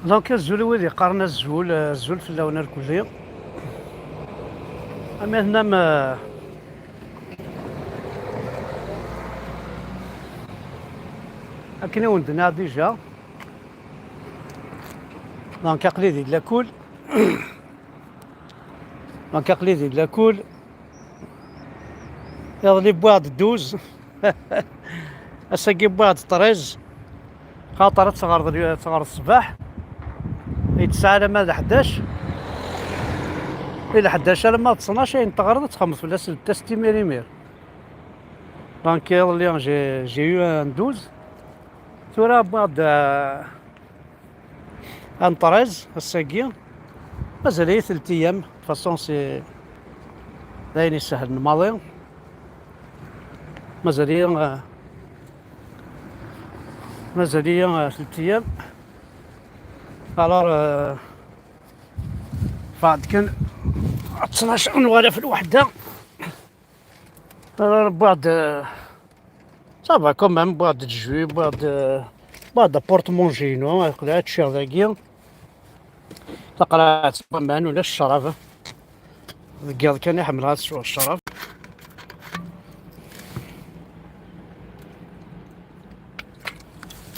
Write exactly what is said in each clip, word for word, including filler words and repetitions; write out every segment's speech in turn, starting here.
Donc, azul i wid yeqqaren azul, azul fell-awen irkelli. Am akken am, euh, akken i wen-d-nniɣ déjà. Donc, aql-i di lakul. Donc, aql-i di lakul. Iḍelli wwiɣ-d douze. Ass-agi wwiɣ-d treize. Xaṭer ad teɣreḍ, ad teɣreḍ ṣṣbeḥ. Yettesɛa alamma d ḥdac. I ḥdac alamma d ttnac ayen teɣreḍ ad txemmeḍ fell-as le test imir imir. Donc, iḍelli, j'ai, j'ai eu un douze. Tura wwiɣ-d, euh, un treize ass-agi. Mazal-iyi telt ayyam. De toute façon, c'est d ayen isehlen maḍi. Mazal-iyi, euh, mazal-iyi, euh, telt ayyam. Alors, euh, بعد كان اثناش نوال في الوحدة. Alors, wwiɣ-d, euh, ça va quand même, wwiɣ-d jus, wwiɣ-d, euh, wwiɣ-d porte-manger-inu, aql-i ad ččiɣ dagi. Taqraɛt n waman, ulac ccrab. Deg yiḍ kan i ḥemmleɣ ad sweɣ ccrab.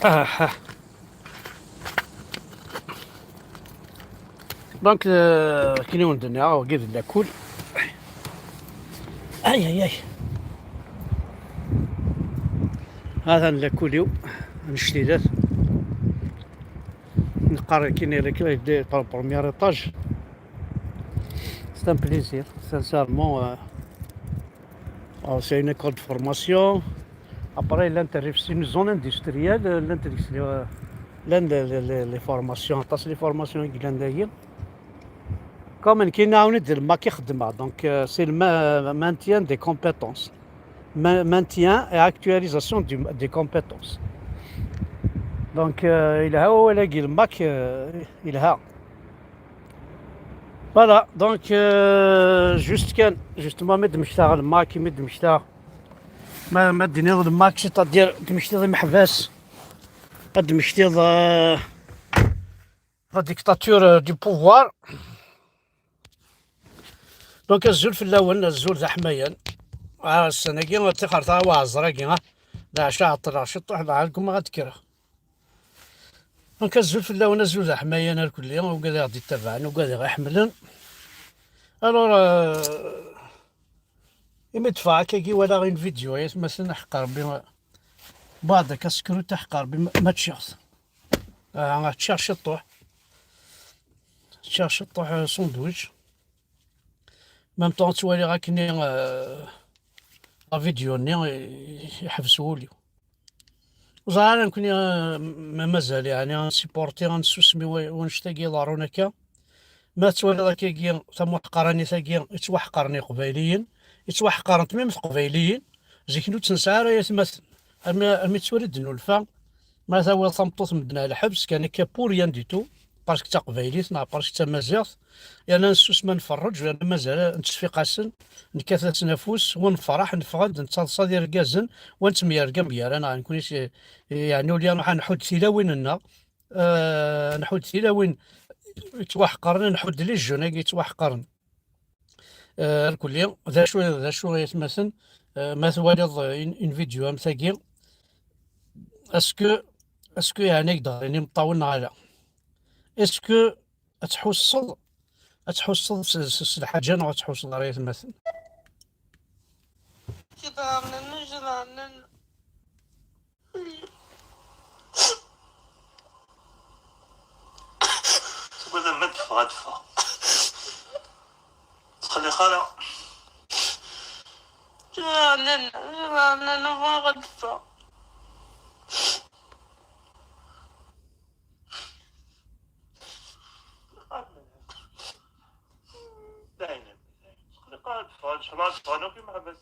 Ah, ah. Donc, euh, akken i wen-d-nniɣ, wagi d lakul. Ay, ay, ay. Atan lakul-iw, annect-ilat. Neqqar akken i lakul, yedda par premier étage. C'est un plaisir, sincèrement. Euh, euh, c'est une école de formation. Après, llant rrif, c'est une zone industrielle, euh, llant rrif, euh, llant les, les, les, les formations, aṭas les formations i yellan dagi. Comme nekk, nɛawen-d le mac i xeddmeɣ. Donc, euh, c'est le ma-, maintien des compétences. Ma-, maintien et actualisation du, des compétences. Donc, euh, yelha wawal-agi, le mac, euh, yelha. Voilà, donc, euh, juste kan, justement, mi d-mmektaɣ le mac, mi d-mmektaɣ, ma, ma d-tiniḍ le mac, c'est-à-dire, d-mmektiḍ imeḥbas, ad d-mmektiḍ, euh, la dictature, euh, du pouvoir. Donc, azul fell-awen, azul d aḥmayan. Ah, ass-agi, ṭixer ta uɛẓer-agi, ah, d ɛca ɛeṭṭleɣ ciṭuḥ, dɣa ggumaɣ ad d-kkreɣ. Donc, azul fell-awen, azul d aḥmayan irkelli, ugad i ɣ-d-ittabaɛen, ugad i ɣ-iḥemmlen. Alors, euh, imi d-ffɣeɣ akkagi, walaɣ une vidéo, ay atmaten, aḥeqq Rebbi, بعد akka sekru, aḥeqq Rebbi ma, ma ččiɣ-t. Ah, ččiɣ ciṭuḥ. Ččiɣ ciṭuḥ, euh, sandwich. Même temps, ttwaliɣ akkenni, euh, la vidéo-nni, i-, iḥbes wul-iw. Ur ẓriɣ ara nekkni, euh, ma mazal, yeɛni, ad nsupporti, ad nessusem i wa-, wannect-agi iḍerrun akka. Ma tettwaliḍ akkagi, tamuḥqranit-agi, yettwaḥqaren Iqbayliyen, yettwaḥqarent même Teqbayliyin, zik ur tt-nesɛi ara ay atmaten. Armi, armi tettwali d-nnulfa, ma tawiḍ tameṭṭut n medden ar lḥebs, kan akka pour rien du tout, parce que d taqbaylit, neɣ parce que d tamaziɣt, yerna nessusem ad nferreǧ, yerna mazal nettseffiq-asen, nekkat-asen afus, wa nefreḥ, neffeɣ-d, nettaḍsa d irgazen, wa nettemyergam gar-aneɣ, nekkni s-, yeɛni ur nruḥ ad nḥudd tilawin-nneɣ, eh, nḥudd tilawin yettwaḥqaren, nḥudd les jeunes-agi yettwaḥqaren. Eh, irkelli, d acu, d acu ay atmaten, eh, ma twaliḍ, eh, une, une vidéo am tagi, est-ce que, est-ce que yeɛni ad k-d-ɣrin imeṭṭawen neɣ ala? Est-ce que ad tḥusseḍ, ad tḥusseḍ s, s, s lḥaǧa neɣ ad tḥusseḍ ara ay atmaten? Kidɣernen, jidɣernen. Tugad ma d-teffeɣ, ad teffeɣ. Ttqelliq ara. Jidɣernen, jidɣernen, bɣiɣ ad d-ffeɣ. Dayen, ttqelliq ara d-ffɣen, nchallah ad ffɣen akk imeḥbas.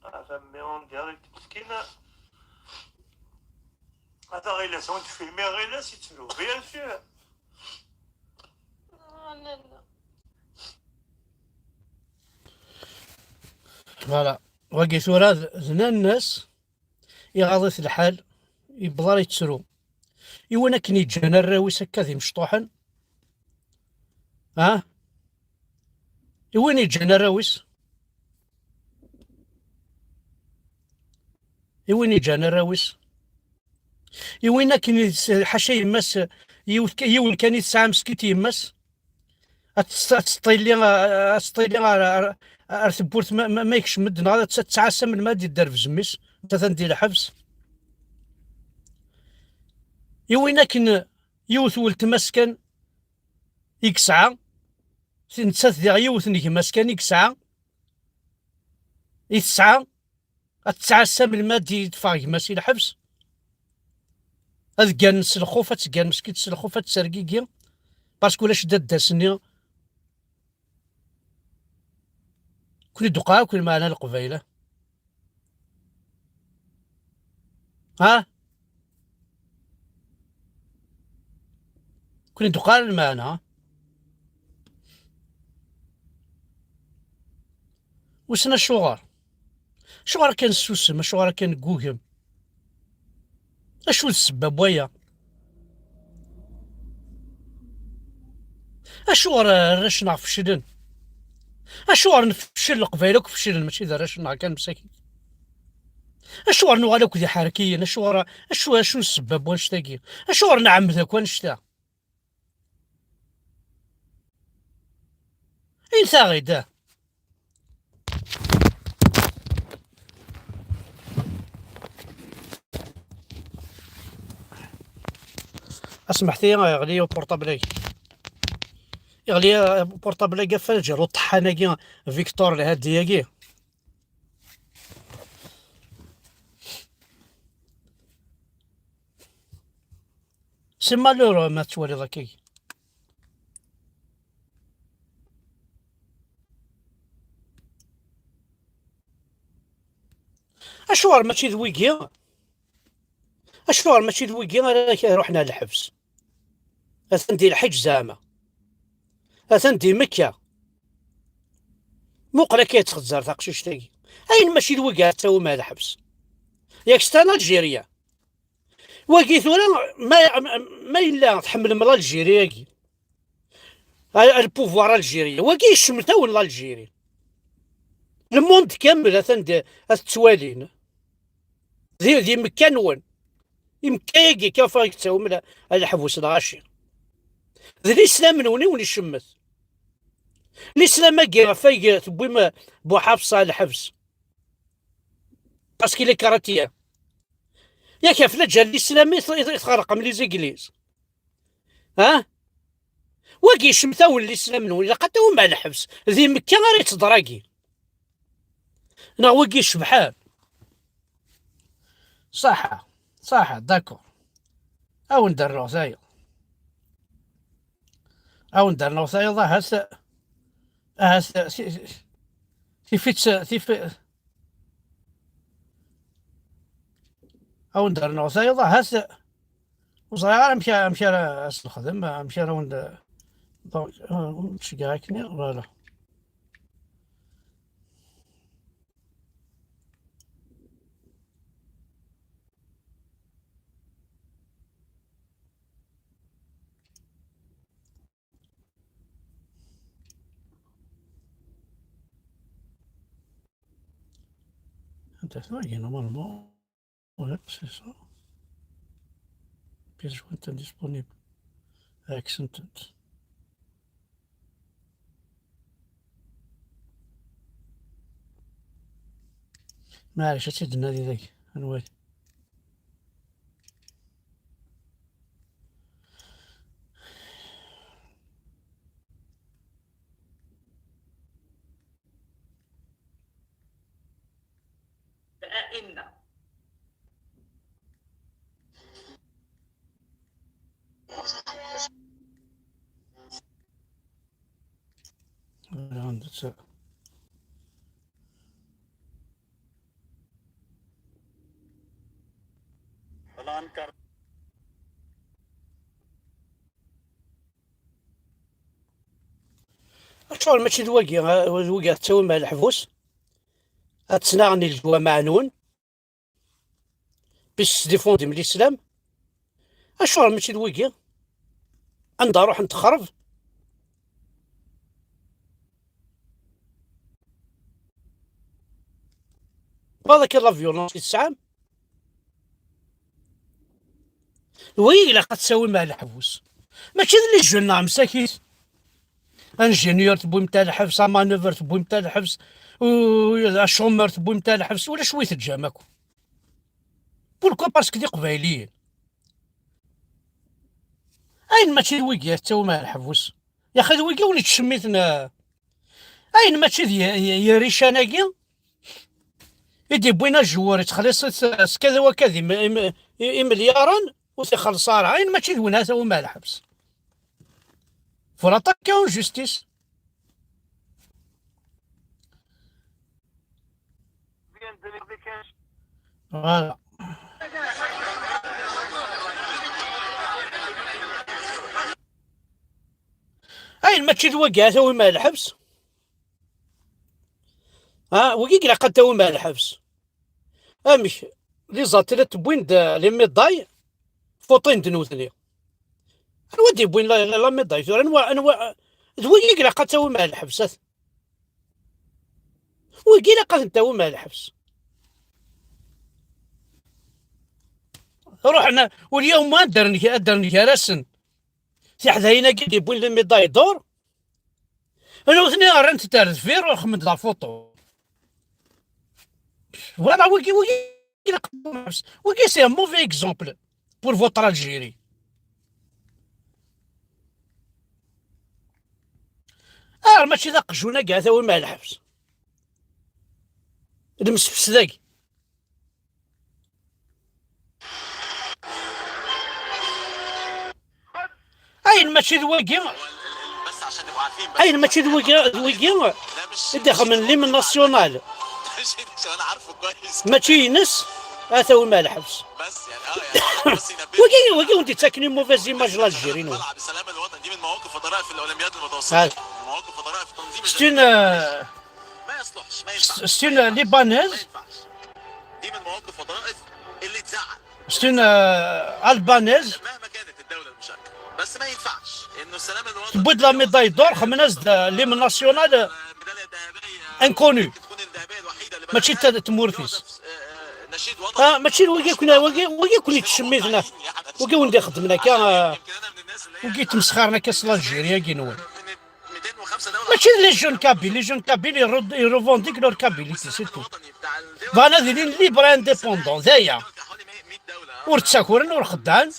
Ata mmi en direct, meskin. Ata Ɣilas, ur tfilmi Ɣilas, yettru, bien sûr. Voilà. Wagi tura d, d nanna-s, iɣaḍ-it lḥal, yewweḍ ara yettru. I win akken yeǧǧan arraw-is akka d imecṭuḥen? Ha? I win yeǧǧan arraw-is? I win yeǧǧan arraw-is? I win akken i s-, ḥaca yemma-s, yiwet ka-, yiwen kan i tesɛa meskint yemma-s? Ad tes-, ad teṭṭili, ad teṭṭili ar, ar, ar tewwurt ma, ma, ma yekcem-d, neɣ ad tt-, ad tesɛassa melmi ad yedderbez mmi-s, atan di lḥebs. I win akken yiwet weltma-s kan i yesɛa, nettat diɣ yiwet n gma-s kan i yesɛa, i tesɛa, ad tesɛassa melmi ad d-teffeɣ gma-s i lḥebs. Ad gganen s lxuf, ad teggan meskint s lxuf, ad tessergigi, parce que ulac dadda-s-nni. Kuni d-uqeɛ akk lmeɛna Leqbayel, ha? Kuni d-uqeɛ lmeɛna. Wissen acuɣer? Acuɣer akka nessusem? Acuɣer akka neggugem? Acu d ssebba n waya? Acuɣer arrac-nneɣ feclen? Acuɣer nefcel, Leqbayel akk feclen, mačči d arrac-nneɣ kan msakit? Acuɣer nuɣal akk d iḥerkiyen? Acuɣer, acu, acu n ssebba n wannect-agi? Acuɣer nɛemmed akk annect-a? Init-aɣ-id. Asmeḥti, yeɣli uportabl-agi. Yeɣli uportabl-agi ɣef lǧal uṭeḥḥan-agi, Victor Lhadi-agi. C'est malheureux ma tettwaliḍ akka. Acuɣer mačči d wigi? Acuɣer mačči d wigi ara k-, ruḥen ar lḥebs? Atan di lḥeǧ zeɛma. Atan di Mekka. Muqel akka yettxezzar taqcict-agi. Ayen mačči d wigi ara ttawim ar lḥebs? Yak s tan Algérien. Wagi tura, ma, ma yella tḥemmlem l'Algérie-agi, a, a, le pouvoir algérien, wagi yecmet-awen l'Algérie. Le monde kamel atan d, ad t-ttwalin. Di, di Mekka-nwen. Imekka-agi kan ɣef ay yettawim la, a leḥbus lɣaci. D l'islam-nwen i wen-icemmet. L'islam-agi ɣef ay tewwim Buḥafsa ɣer lḥebs. Parce qu'il est chrétien. Yak ɣef lǧal n l'islam i t-, i t-, i tɣerqem les églises. Ha? Wagi yecmet-awen l'islam-nwen, ilaq ad tawim ar lḥebs. Di Mekka ara yettḍragi. Neɣ wigi cebḥen. Ṣaḥa, ṣaḥa, d'accord. Ad wen-d-rnuɣ tayeḍ. Ad wen-d-rnuɣ tayeḍ, ahat, ahat, ti-, ti-, tif-itt, tif-, ad wen-d-rnuɣ tayeḍ, ahat, ur ẓriɣ ara amek, amek ara as-nexdem, amek ara wen-d-, donc, euh, ur ttceggiɛ akken, voilà. Anta tagi normalement? Ouais, c'est ça. Pièce jointe indisponible. Accented. Maɛlic, ad tt-id-nadi dagi. Anwa? Inna. Voilà, that's it. Acuɣer mačči d wagi, d wagi ad ttawim ar leḥbus? Ad ttnaɣen i leǧwameɛ-nwen? Puis s défendim l'islam? Acuɣer mačči d wigi? Anda ruḥen texreb? Tebɣiḍ akka la violence i tesɛam? Wigi ilaq ad tawim ar leḥbus. Mačči d les jeunes neɣ msakit. Ingénieur tewwim-t ar lḥebs, amanœuvre tewwim-t ar lḥebs, u, acumeur tewwim-t ar lḥebs, ulac wi teǧǧam akk. Pourquoi? Parce que d iqbayliyen. Ayen mačči d wigi ad tawim ar lḥebus. Yaxi d wigi ur nettcemmiten, eh, ayen mačči d y-, y-, yirican-agi i d-iwwin ajewwur, ittxelliṣ-it s kada wakka d im-, im-, i-, imelyaren, ur t-ixelleṣ ara. Ayen mačči d win ad tawim ar lḥebs. Voilà, attaquer en justice. Voilà. Ayen mačči d wagi ad tawim ar lḥebs. Ha, wigi ilaq ad tawim ar lḥebs. Amek? Les athlètes wwin-d, euh, les médailles, fuṭin-d nutni. Anwa d-yewwin la, la, la médaille tura? Anwa, anwa, d wigi ilaq ad tawim ar lḥebs, at-, wigi ilaq ad ten-tawim ar lḥebs. Ruḥen, ulyawma ad d-rren, ad d-rren gar-asen tiḥdayin-agi d-yewwin les médailles d'or. Nutni rran-tent ar deffir, ruḥen-d la photo. Voilà, wigi, wigi, wigi, c'est un mauvais exemple pour votre Algérie. Ah, mačči d aqjun-agi ad tawim ar lḥebs. Lemsefsed-agi. Ayen mačči d wagi, ayen mačči d wagi, d wigi i d-ixemmen l'hymne national. Mačči ines, ad tawim ar lḥebs. Wagi, wagi wen-d-yettaken une mauvaise image l'Algérie-nwen. Ha. C'est une, euh, c'est une Libanaise. C'est une, euh, Albanaise. Tewwi-d la médaille d'or, xemmen-as-d, euh, l'hymne national, euh, inconnu. Mačči d ta-, tmurt-is. Ah, mačči d wigi akk, wigi, wigi akk yettcemmiten, ah. Wigi wen-d-ixeddmen akka, ah, wigi yettmesxiren akka s l'Algérie-agi-nwen. Mačči d les jeunes kabyles, les jeunes kabyles, ils re-, ils revendiquent leur kabilité, c'est tout. Bɣan ad ilin libres et indépendants, d aya. Ur ttakren, ur xeddɛen,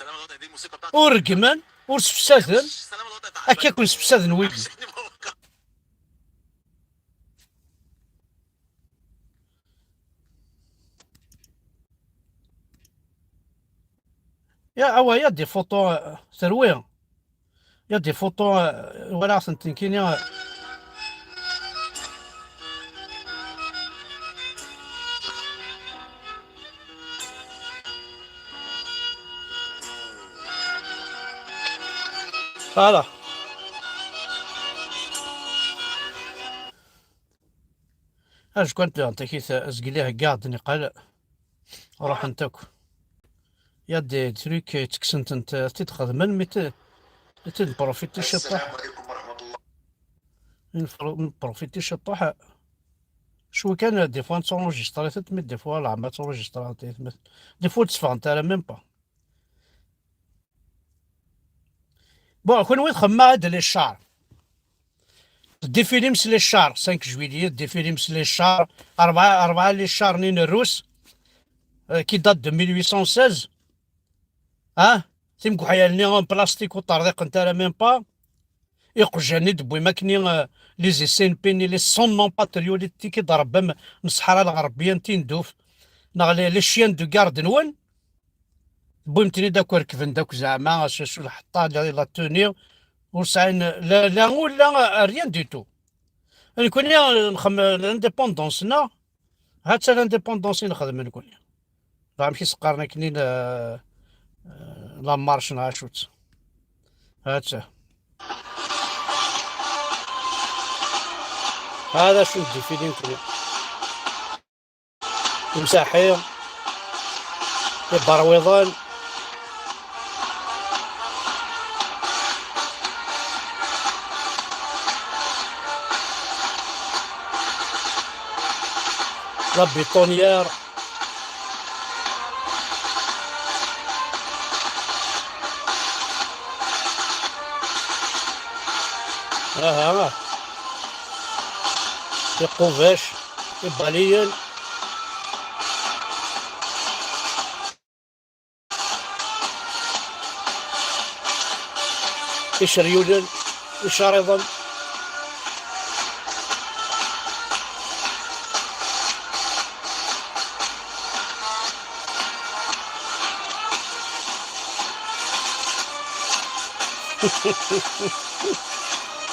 ur reggmen, ur sefsaden. Akka i ken-sefsaden wigi. Ya, awa, ya des photos, euh, terwi. Ya des photos, euh, walaɣ-tent nekkini, euh. Voilà. Azekka n tdant-akit, azgel ihegga-d niqal, ruḥent akk. Ya des trucs, ttekksen-tent, t-id-xedmen, mi t-, mi t-id-profiti ciṭuḥ. Mi nfro-, nprofiti ciṭuḥ. Cwi kan, des fois nettunrujistri-tent, mais des fois leɛmer ttunrujistri-tent. Des fois ur d-tteffɣent ara même pas. Bon, kunwi txemmem-aɣ-d les chars. Défilé-m s les chars, cinq juillet, défilé-m s les chars, rebɛa, rebɛa les chars-nni n Rrus, euh, qui date de mille huit cent seize. Ah, timguḥyal-nni en plastique ur ṭṭerḍiqent ara même pas. Iqjan i d-tewwim akkenni, euh, les S N P-nni, les sans nom patriotes i d-tṛebbam n ṣṣḥara lɣerbiya n Tinduf, neɣ les, les chiens de garde-nwen, tewwim-ten-id akk, rekben-d akk zeɛma, s, s lḥeṭṭa, la, la tenue, ur sɛin la, la ula, euh, rien du tout. Nekkni, euh, nxem-, l'indépendance-nneɣ, Ha-tt-a l'indépendance i nexdem nekkni. Neɣ amek i s-qqaren akkenni, la, la marche neɣ acu-tt. Ha-tt-a. Hada acu n défilé nekkni. Imsaḥi, iberwiḍen. La bétonnière. Aha. Iqubac, ibaliyen. Iceryulen, icariḍen.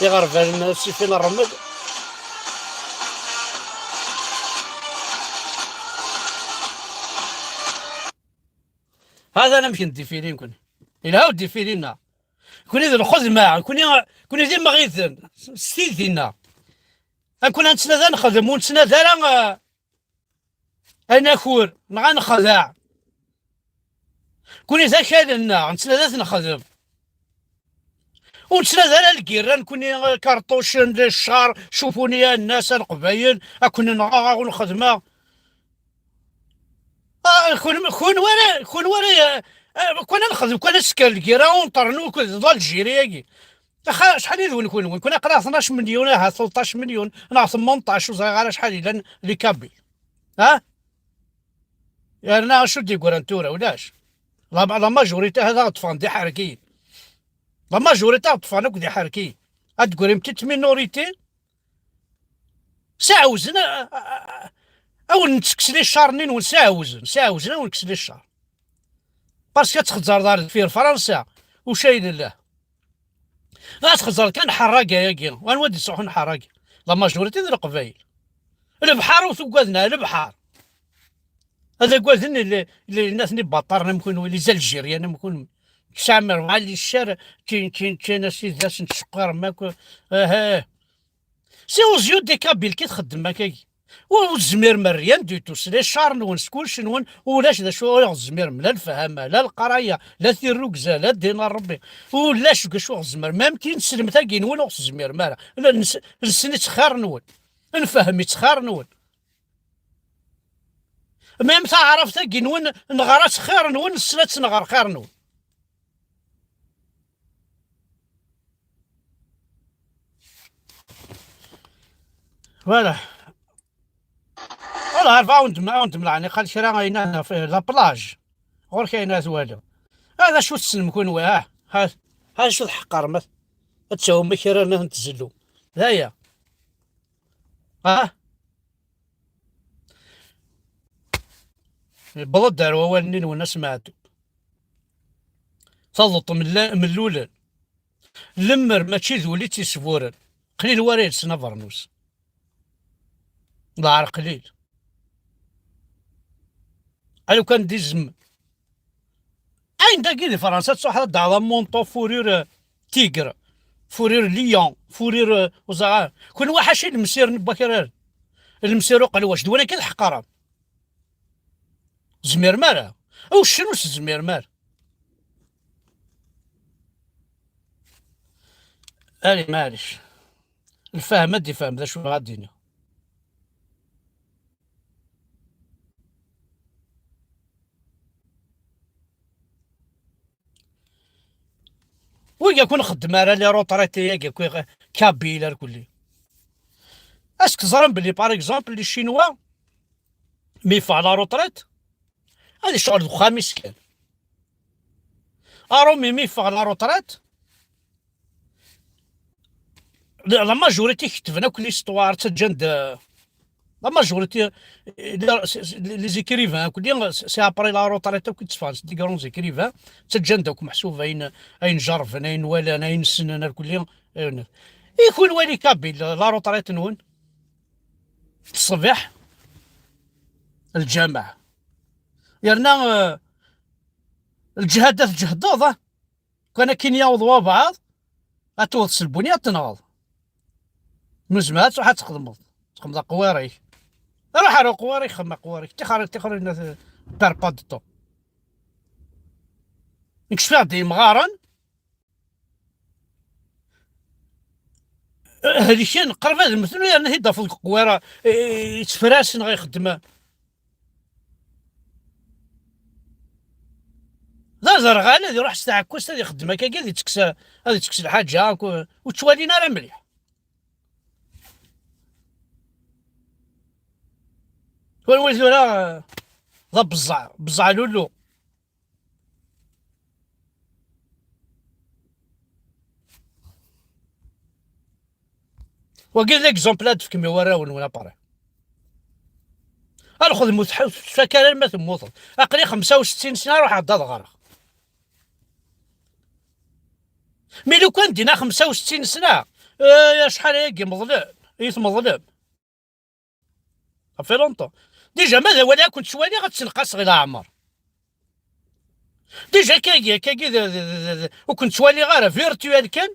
Iɣerbalen sifin rrmel. Hada anamek n ddifili-nkun. Yelha uddifili-nneɣ. Kuni d lxedma, kuni, kuni d imɣiden s tiddi-nneɣ. Akun ad nettnadi ad nexdem, ur nettnadi ara, eh, ad nakur, neɣ ad nexdeɛ. Kuni d akal-nneɣ, nettnadi ad t-nexdem. Ur nettnadi ara lgirra, nekni, eh, karṭucen, les chars, cufuni a nnas, a leqbayel, ad ken-nɣeɣ, ad wen-xedmeɣ. Ah, kun, kun wara, kun wara, eh, eh, kun ad nexdem, kun ad tekker lgirra, ur nṭernu, kun d Algérie-agi. Axa, acḥal i d-wen kunwi? Kun aql-aɣ tnac melyun, aha, tleṭṭac melyun, neɣ tmenṭac, ur ẓriɣ ara acḥal i llan les Kabyles. Ha? Yerna acu d-yeggran tura? Ulac. La, la majorité hada ṭṭfen d iḥerkiyen. La majorité ṭṭfen akk d iḥerkiyen. Ad d-teggrim petite minorité, s iɛewzen a, a, a, a wen-nettekkes les chars-nni-nwen, s iɛewzen, s iɛewzen a wen-nekkes les chars. Parce que ad txezzreḍ ar deffir Fransa, ucay lillah. Ad txezzreḍ kan ḥerraga-agi. Anwa d-iṣuḥun ḥerraga? La majorité d Leqbayel. Lebḥer ur t-ugaden ara, lebḥer. Ad agaden les, les, les, les Baṭaren am kunwi, les Algériens am kunwi. Tesɛam rebɛa les chars, ččin, ččin, ččin, asiddas n tceqqirem akk. Aha. C'est aux yeux des Kabyles ki txeddem akkagi. Ur, ur tezmirem rien du tout. S les chars-nwen, s kullec-nwen, ulac d acu ur tezmirem. La lefhama, la leqraya, la tirrugza, la ddin n Rebbi. Ulac deg acu ur tezmirem. Même ki neslem tagi-nwen ur tezmirem ara. La nes-, nessen-itt xir-nwen. Nfehhem-itt xir-nwen. Même taɛrabt-agi-nwen, neɣra-tt xir-nwen, nessen ad tt-nɣer xir-nwen. Voilà. Voilà, arba awen-d-, awen-d-mleɛni qal kra ayna ɣef la plage. Ɣur-k ayna twaliḍ. Ah, d acu tessnem kunwi, ah? Ha, ha, acu tḥeqqrem? Ad tawem kra n tzellu. D aya. Ah? Yewweḍ-d ar wawal-nni-nwen, a Smaɛtub. Taḍeṭ mella-, mellulen. Lemmer mačči d ul i tt-isburen, qlil wara yelsen abernus. Lɛar qlil. A lukan d izem. Ayen dagi di Fransa tṣuḥ ad d-taɣeḍ amunṭu, fourrure, euh, tigre, fourrure lion, fourrure, euh, uẓaɣar. Kunwi ḥaca lemsiren n wakraren. Lemsir uqelwac, d win akka i tḥeqqrem. Tezmirem ara. Uccen ur s-tezmirem ara. Allez, maɛlic. Lfahem ad d-ifhem d acu ara d-iniɣ. Wigi akk ur nxeddem ara les retraités-agi akk, kabyle ar kulli. Est-ce que teẓram belli, par exemple, les Chinois, mi yeffeɣ la retraite, ad yecɣel deg uxxam-is kan. Aṛumi mi yeffeɣ la retraite, la, la majorité ketben akk l'histoire, ttaǧǧan-d, euh, la majorité, euh, les, les écrivains akk, c'est, c'est après la retraite akk i tteffɣen, c'est des grands écrivains, ttaǧǧan-d akk meḥsub ayen, ayen jerben, ayen walan, ayen ssnen, ar kulli, ayen. I kunwi les kabyles, la retraite-nwen? Ṣṣbeḥ, lǧameɛ. Yerna, euh, lǧehd ad tǧehdeḍ, ah. Kan akken yaweḍ wabɛaḍ, ad tewweḍ s lbunya ad tenɣeḍ. Nuzma ad truḥ ad txedmeḍ. Txedmeḍ aqwar-ik. Ruḥ ar uqwar-ik, xdem aqwar-ik. Tixer, tixer, inna, perds pas de temps. Nekk cfiɣ-d imɣaren, Helken, qrib ad mmten, yerna ad t-id-tafeḍ deg uqwara, eh, yettefras neɣ ixeddem. D aderɣal, ad iruḥ s tɛekkust, ad ixeddem akkagi, ad ittekkes, ad ittekkes lḥaǧa, akk, ur ttwalin ara mliḥ. Wali tura, eh, d abeẓẓeɛ, beẓẓeɛ lulu. Wagi d l'exemple ad d-tefkem i warraw-nwen, apare. Ad xedmet ḥu-, tfakar arma temmuteḍ. Aql-i xemsa u settin sna, ruḥeɣ-d ad ɣreɣ. Mi lukan dina xemsa u settin sna, eh, acḥal ayagi meḍlen, i tmeḍlem. Ça fait longtemps. Déjà, ma d awal ad ken-ttwaliɣ, ad tenqaseɣ i leɛmer. Déjà, akkagi, akkagi, d, d, d, d, ur ken-ttwaliɣ ara, virtuel kan.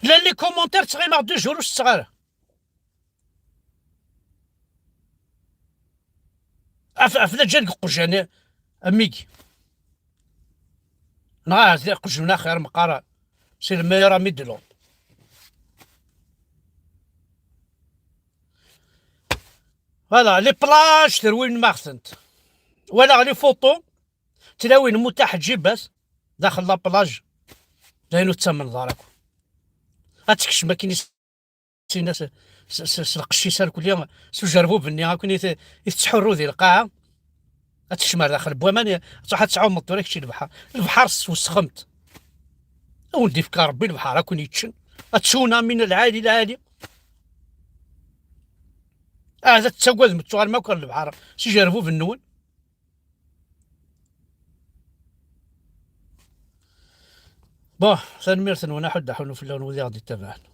Llan les commentaires, ttɣimeɣ deux jours ur setteɣ ara. Af, af la ǧan deg uqjan, amig. Neɣ ahat d aqjun axir meqqar, c'est le meilleur ami de l'homme. Voilà, les plages, terwim maɣ-tent. Walaɣ les photos, tlawin mutaḥǧibat, daxel la plage, d ayen ur ttamneḍ ara akk. Ad tekcem akken i s-, s, s, s, s lqecc-is arkuli, s ujerbub-nni akk i t-, i tettḥurru di lqaɛa. Ad tekcem ar daxel n waman, ad truḥ ad tɛumeḍ tura kečč i lebḥer. Lebḥer teswesxem-t. Ad wen-d-ifk Rebbi lebḥer ad ken-yeččen. Ad tsunami n lɛali lɛali. Ahat ad tettagadem ad tuɣalem akk ɣer lebḥer s ijerbuben-nwen. Bon, tanemmirt-nwen, aḥuddu aḥunnu fell-awen wid i ɣ-d-ittabaɛen.